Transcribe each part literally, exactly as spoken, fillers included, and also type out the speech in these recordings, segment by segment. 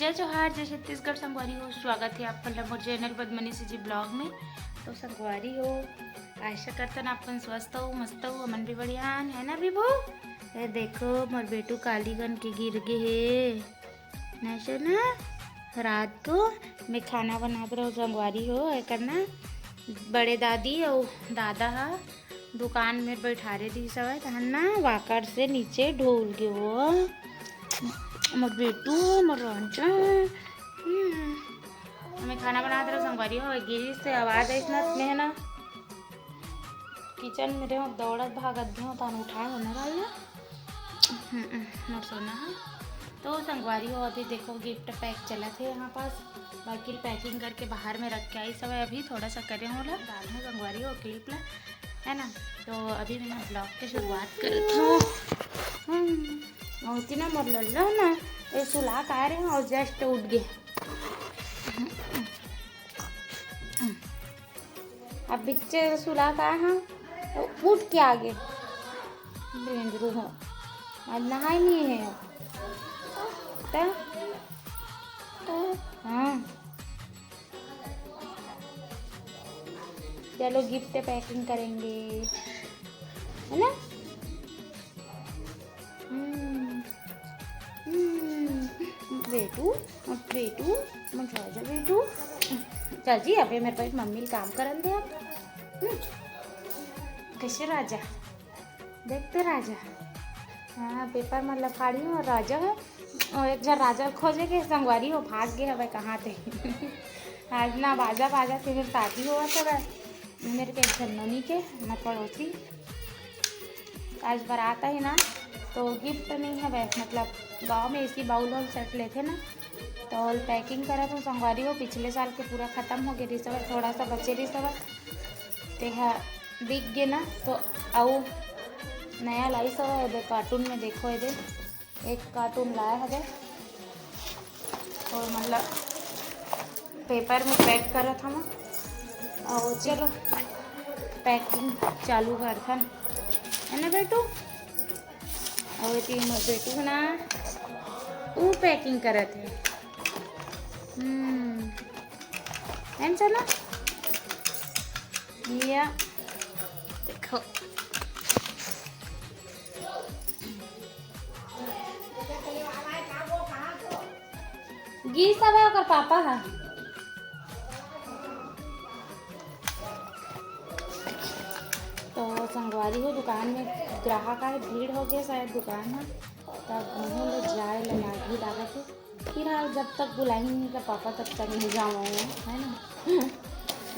जय जोहार, जय छत्तीसगढ़ संगवारी हो, स्वागत हे आप मन ला मोर चैनल पद्मनी सीजी ब्लॉग में। तो संगवारी हो, आशा करथन आप मन स्वस्थ हो, मस्त हो, हमन भी बढ़िया हन, है ना बीबू? ये देखो मोर बेटू काली बन के गिर गे हे, नहीं से ना। रात को मैं खाना बनात रहूँ संगवारी हो, एकर ना बड़े दादी अउ दादा हा दुकान में बैठारे रहिस हवय, तहन ना वाकर से नीचे ढोल गे वो। मोर बेटू, मोर रांचा। हम्म। मैं खाना बनात रहूँ संगवारी हो, गिरिस से आवाज आइस ना, मैं ना किचन में रहूँ, दौड़त भागत गए, तहन उठाए हो ना डाल ना। हम्म, हम्म, मोर सोना है। तो संगवारी हो, अभी देखो गिफ्ट पैक चलत हे यहाँ पास, बाकी पैकिंग करके बाहर में रख के आइस हवय। अभी थोड़ा सा करे हो ला डाल हूँ संगवारी हो क्लिप ला, है ना। तो अभी मैं ब्लॉग के शुरुआत करत हूँ। हम्म, और इतना मोर लल्ला ना, ये सुला का रहे हैं और जस्ट उठ गए। अब बिच्चे सुला का है, तो उठ के आ गए। बेंदरू हो, आज नहाए नहीं है। तो, तो, हाँ, चलो गिफ्ट पैकिंग करेंगे, है ना? हम्म, हम्म, बेटू, बेटू, मजा आ जा बेटू। चल जी, अबे मेरे पास मम्मी काम करन दे अब। हम्म, कैसे राजा? देख तो राजा। हाँ, पेपर मतलब फाड़ी हूँ और राजा है। और एक जन राजा खोजे के संगवारी हो, भाग गए हवे कहाँ थे। आज ना बाजा बाजा से फिर शादी हुआ था मेरे के एक झन नोनी के, मैं पड़ोसी। आज बारात है ना, तो गिफ्ट नहीं हवे, मतलब गांव में ऐसी बाउल वाउल सेट लेथे ना, तो ओल पैकिंग करत हूँ संगवारी हो। पिछले साल के पूरा खत्म हो गए रिहिस हवय, थोड़ा सा बचे रिहिस हवय, तेहा बिक गे ना, तो अउ नया लाइस हवय। एदे कार्टून में देखो, एदे एक कार्टून लाए हवे और मतलब पेपर में पैक करत हवं। और चलो पैकिंग चालू करथन, है ना बेटू? और ये मोर बेटू ना, वो पैकिंग करत है। हम्म, है ना? या देखो, गिस हवय ओकर पापा ह। तो संगवारी हो, दुकान में ग्राहक आए, भीड़ हो गए शायद दुकान ह, तब उन्हों ले जाए ला लागी लागत हे। फिलहाल जब तक बुलाही नहीं का पापा, तब तक नहीं जाऊँ, है ना?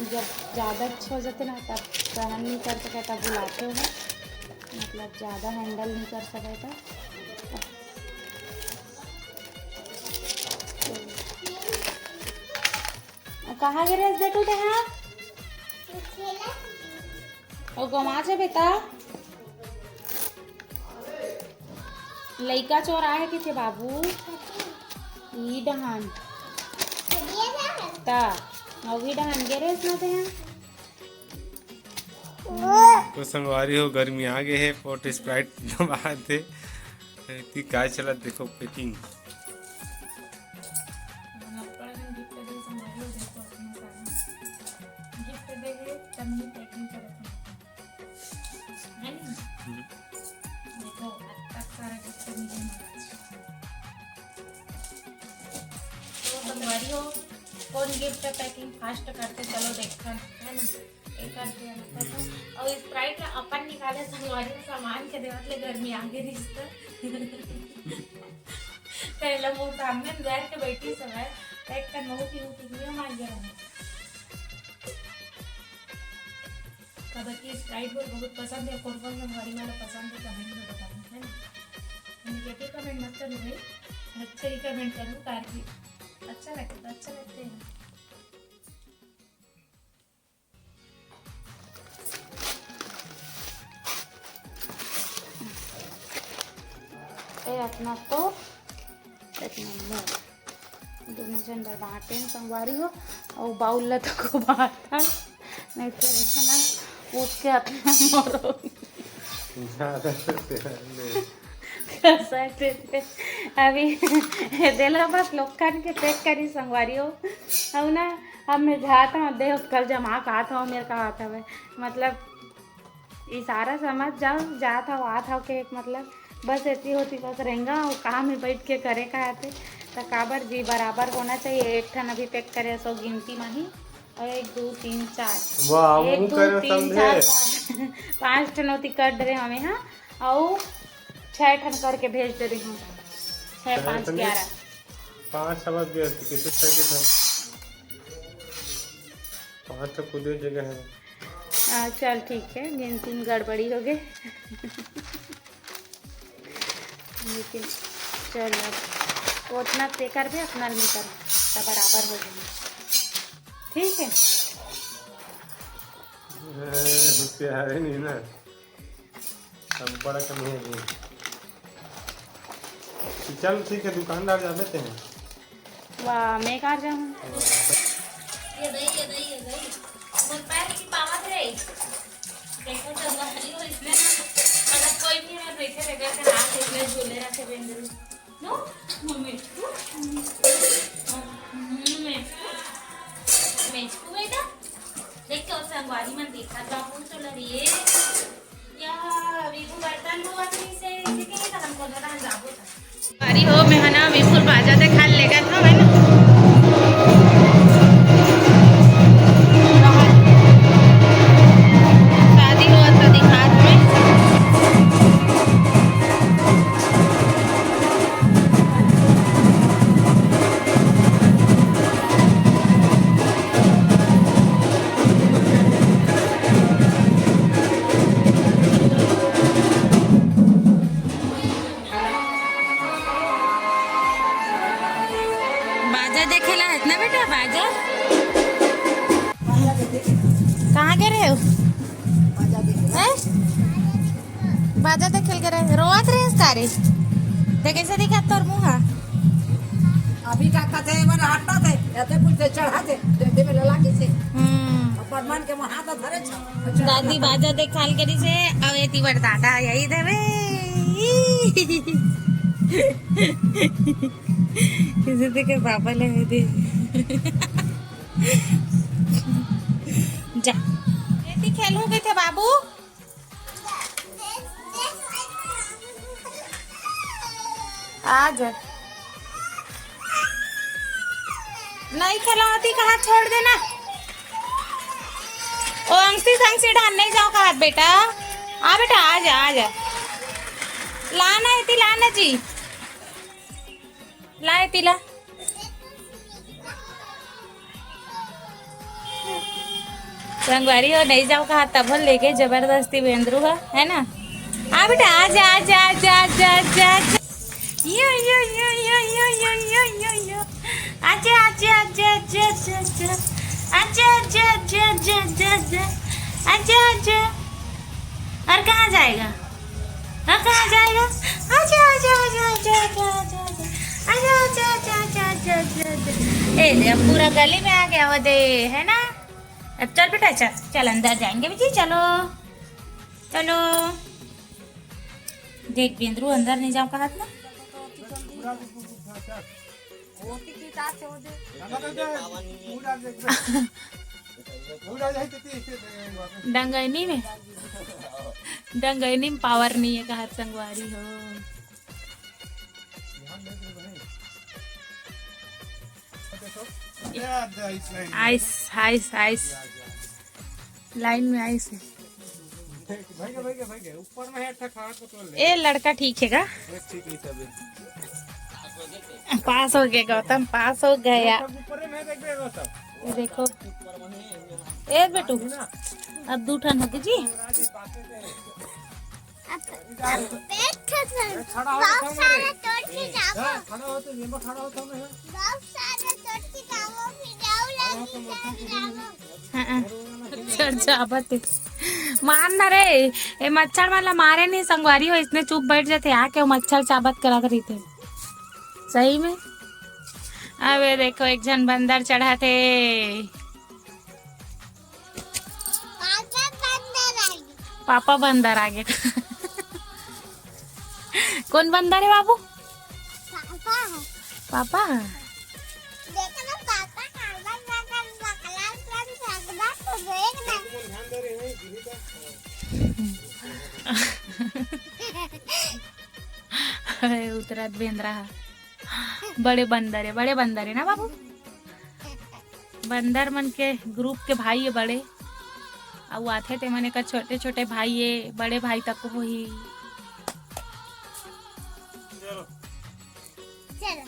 जब ज़्यादा अच्छा हो जाते ना, तब सहन नहीं कर सके, तब बुलाते हो, मतलब ज़्यादा हैंडल नहीं कर सके तो। कहाँ गिरे बेटू ते? हाँ, ओ गमा छे बेटा, लइका चोर आहे किथे बाबू। ई डहान ता, अउ ई डहान गे रेस ना ते। तो संगवारी हो, गर्मी आ गए है, पोट स्प्राइट दबा दे। इतनी काय चला, देखो पैकिंग। गिफ्ट दे, तब नहीं पैकिंग करत है। है ना? हम्म। देखो, अतका सारा गिफ्ट मिले महाराज। तो संगवारी हो, कौन गिफ्ट पैकिंग फास्ट करते, चलो देखथन, है ना? एक आध दे अंतर हो। और स्प्राइट ला अपन निकाले, संगवारी हो, सामान के देवत ले गर्मी आगे रिश्ता। पहले वो सामने बैठ के बैठी समय, एक का नोट ही उठी नहीं मांगे हम। काबर कि स्प्राइट मोर बहुत पसंद है, कौन कौन संगवारी वाला पसंद है, कमेंट में बताओ, है ना? नेगेटिव कमेंट मत करो भाई, अच्छे ही कमेंट करो, ताकि अच्छा लगे तो अच्छा लगते हैं। ए, अपना तो इतना मोर। दोनों झन बर बांटेन संगवारी हो, अउ बाउल ला तो को बांटन, नहीं तो ऐसा ना उठ के अपना मोर। ज्यादा तो तेरा नहीं। तो सर, अभी देला बस लोग के पैक करी संगवारी हो। अब ना, अब मैं जात हूँ, देख कल जमा का था, मेरे का आता है, मतलब इशारा समझ जाओ, जात हव, आत हव के, मतलब बस एती होती बस रेंगा अउ काम में बैठ के करे का आते। त काबर जी, बराबर होना चाहिए। एक ठन अभी पैक करे सो गिनती माही, और एक दो तीन चार, वाह, एक मुंह दो करे तीन समझे। चार पाँच, पाँच ठन होती कर डरे हमें, हाँ, अउ छह ठन करके भेज दे रही हूँ। छह पाँच ग्यारह। पाँच समझ गए, तो कैसे छह के था? पाँच तो खुद ही जगह है। आ, चल ठीक है, गिनती में गड़बड़ी हो गए। लेकिन चल, अब उतना ते करबे, अपना नहीं कर, सब बराबर हो जाए। ठीक है। ए, होशियार है नहीं ना, सब बड़ा कम है नहीं। चल ठीक है, दुकानदार जाबे ते हैं। वाह, मैं कार जाऊँ। ये दही, ये दही, ये दही। मोर पैर की पावत रे। देखो तो गहरी हो इसमें ना, मतलब कोई भी हमें बैठे बैठे के हाथ इसमें झूले रखे बेंदरू। नो, मम्मी, तू? हम्म, मैं, मैं, तू बेटा? देख के उस संगवारी मन देखा, बाबू तो लड़िए। या, अभी वो बर्तन धोवत रहिस हे, इसी के लिए तो हमको लगा हम जाबो था। अरे हो, मैं है ना, विपुल बाजा देखाल लेगत हव, है ना? शादी हो तो दिखात में। बाजा देखे ला है ना बेटा, बाजा? कहाँ गे रहे हो? हैं? बाजा देखे गे रहे, रोवत रहे सारे। देख कैसे दिखा तोर मुँह। अभी का कहते हैं, मन हटना थे, ऐसे कुछ से चढ़ा थे, देखे में लला किसे। हम्म। और परमान के वहाँ तो धरे छ। दादी बाजा देखाल करिस हे, अब एती बर दादा यही देवे। किसी देखे पापा ले दे। जा। एती खेलहूँ कहिथे बाबू। आ जा। नहीं खेलावती कहा, छोड़ देना। ओ अंशी संशी ढान नहीं जाओ कहा बेटा। आ बेटा, आ जा, आ जा। लाना एती, लाना जी। ला एती ला। संगवारी हो, नहीं जाओ कहा तब लेके जबरदस्ती बेंदरू है, है ना? आ बेटा, आजा, आजा, आजा। यो, यो, यो। आजा, आजा, आजा। आजा, आजा, आजा। आजा, आजा। और कहाँ जाएगा? और कहाँ जाएगा? आजा, आजा, आजा। आजा, आजा, आजा। ए, दे, अब पूरा गली में आ गया वो दे, है ना? अब चल बेटा, चल, चल अंदर जाएंगे बेटी, चलो, चलो। देख बेंदरू, अंदर नहीं जाओ कहा ना। डंगैनी में, डंगैनी में पावर नहीं है कहा संगवारी हो। आइस, आइस, आइस। लाइन में आइस हे। ए लड़का ठीक हे गा? पास हो गया गौतम, पास हो गया। ये देखो, ए बेटू, अब दू ठन हो गए जी। बहुत सारा तोड़ के जाओ। बहुत सारा तोड़ के जाओ, फिर जाओ, लाओ, फिर जाओ, लाओ। हाँ, हाँ। चढ़ जावत हे। मार ना रे, ए मच्छर वाला मारे नहीं संगवारी हो, इसने चुप बैठ जाते, आके वो मच्छर चाबत करत रहिथे। सही में। अबे देखो, एक झन बंदर चढ़ाथे। पापा बंदर आ गे। पापा बंदर आ गे। कौन बंदर है बाबू? पापा है। पापा? देखो ना पापा, काला काला बकला सन सकदा तो देख ना। अरे, उतरत बेंदरा है। बड़े बंदर है, बड़े बंदर है ना बाबू? बंदर मन के ग्रुप के भाई है बड़े, अउ आथे ते मन एकर छोटे छोटे भाई है, बड़े भाई तक होही। चलो। चलो।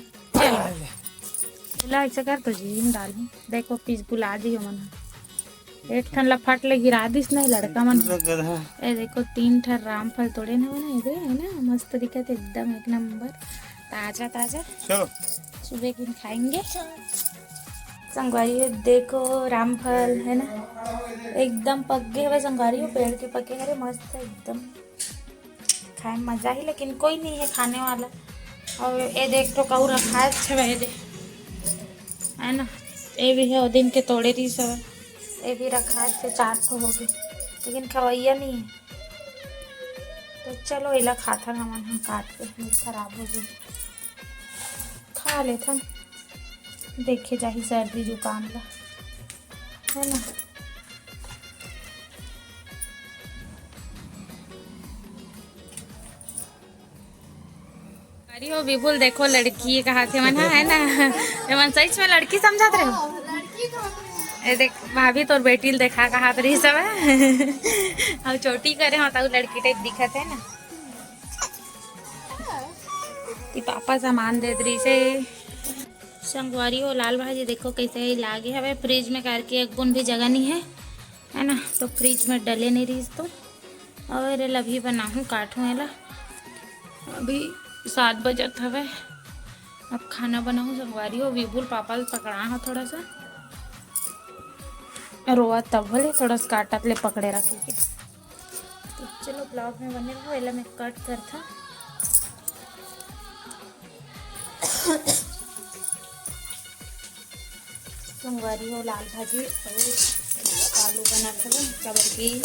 एला ऐसे कर तो जी, हम डाल। देखो, पीस बुला दी हमन। एक ठन ला फट ले गिरा दिस नहीं लड़का मन। ए देखो, तीन ठन रामफल तोड़े न बना, ये दे, है ना, मस्त दिखत एकदम एक नंबर, ताजा ताजा। चलो। सुबह के खाएंगे। संगवारी हो, देखो रामफल है ना, एकदम पक गए हवे संगवारी हो, पेड़ के पके हरे, मस्त एकदम। खाए में मजा ही, लेकिन कोई नहीं है खाने वाला। और ये देख तो कहूँ रखा है, अच्छा है दे, है ना, ये भी है, वो दिन के तोड़े रही सब, ये भी रखा है, चार ठो हो गए, लेकिन खवैया नहीं है। तो चलो, एला खाथन हमन, हम काट के, नहीं खराब हो जाए, खा लेथन, देखे जाही सर्दी जुकाम ला, है ना। अरे हो विपुल, देखो लड़की कहा थे मन, है ना, ये मन सच में लड़की समझत रहे हो? ये देख, भाभी तोर बेटी ल देखा कहा रही सब। अब चोटी करे हो तो लड़की टाइप दिखत है ना। ती पापा सामान दे रही से। संगवारी हो, लाल भाजी देखो कैसे ही लागे हवे, फ्रिज में करके एक बूंद भी जगह नहीं है, है ना, तो फ्रिज में डले नहीं रहीस तो। और एला अभी बनाहूँ, काटूँ एला। अभी सात बजत हवे, अब खाना बनाहूँ संगवारी हो। विभू ल पापा ल पकड़ा हो थोड़ा सा, रोआ तब ले थोड़ा सा काटत ले पकड़े रखे के। तो चलो, ब्लॉग में बने रहो, एला मैं कट करथा। संगवारी हो, लाल भाजी अउ आलू बनात हवे, काबर कि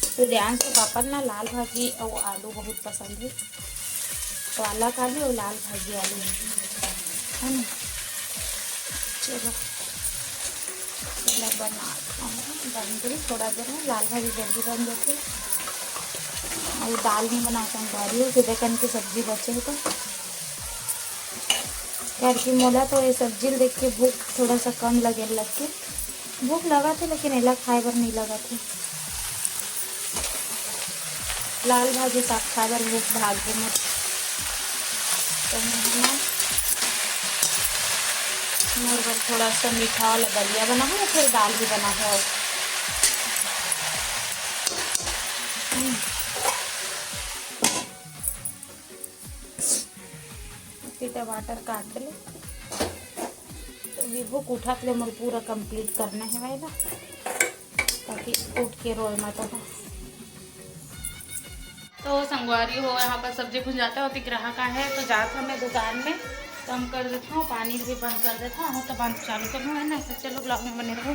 सूर्यांश के पापा ना लाल भाजी अउ आलू बहुत पसंद है, तो आला काली अउ लाल भाजी आलू है ना। चलो, एला बना, बन गई, थोड़ा देर में लाल भाजी जल्दी बन जाती है। अउ दाल नहीं बना, संगवारी हो, सुबह कन के सब्जी बचे है तो करके मोला तो ये सब्जी ल देख के भूख थोड़ा सा कम लगे लग के। भूख लगा थे, लेकिन एला खाए बर नहीं लगा थे। लाल भाजी साग खाए बर भूख भाग गे मोर। तो मैं ना मोर बर थोड़ा सा मीठा वाला दलिया बना है, फिर दाल भी बना है। फिर टमाटर काट ले। तो विभू के उठत ले मोर पूरा कंप्लीट करना है भाई ना, ताकि उठ के रोए मत हो। तो संगवारी हो, यहाँ पर सब्जी भुंजाते होती ग्राहक आए है, तो जात हमें दुकान में, तो हम कर देता हूँ, पानी भी बंद कर देता हूँ, तो बंद चालू कर दूँ, है ना। तो चलो, ब्लॉग में बने रहो।